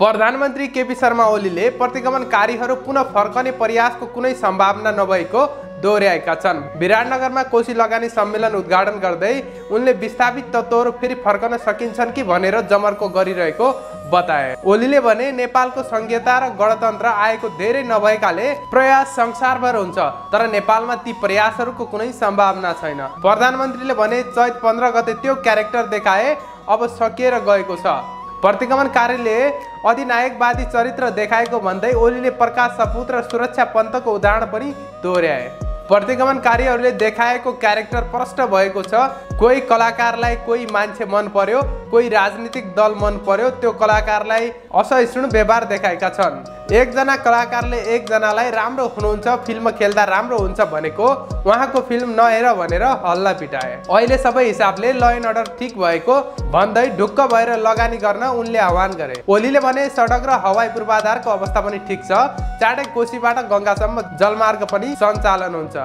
प्रधानमन्त्री केपी शर्मा ओलीले प्रतिगमनकारीहरू पुनः फर्कने प्रयासको कुनै सम्भावना नभएको दोहोर्याएका छन्। विराटनगरमा कोशी लगानी सम्मेलन उद्घाटन गर्दै उनले विस्थापित तत्त्वहरू फेरि फर्कन सकिन्छन् कि भनेर जमर्को गरिरहेको बताए। ओलीले भने नेपालको संघीयता र गणतन्त्र आएको धेरै नभएकाले प्रयास संसारभर हुन्छ, तर नेपालमा ती प्रयासहरूको कुनै सम्भावना छैन। प्रधानमन्त्रीले भने चैत 15 गते त्यो क्यारेक्टर देखाए अब सकिएर गएको छ। प्रतिगमनकारीले अधिनायकवादी चरित्र देखाएको भन्दै ओलीले प्रकाश सपुत र सुरक्षा पन्तको उदाहरण पनि दोहोर्याए। प्रतिगमनकारीहरूले देखाएको क्यारेक्टर प्रष्ट भएको छ। कोही कलाकारलाई कोही मान्छे मन पर्यो, कोही राजनीतिक दल मन पर्यो, त्यो कलाकारलाई असहिष्णु व्यवहार देखाएका छन्। एकजना कलाकारले एकजनालाई राम्रो हुनुहुन्छ, फिल्म खेल्दा राम्रो हुन्छ भनेको उहाँको फिल्म नहेर भनेर हल्ला पिटाए। अहिले सबै हिसाबले ल एन्ड अर्डर ठिक भएको भन्दै ढुक्क भएर लगानी गर्न उनले आह्वान गरे। ओलीले भने सडक र हवाई पूर्वाधारको अवस्था पनि ठिक छ, चाँडै कोशीबाट गङ्गासम्म जलमार्ग पनि सञ्चालन हुन्छ।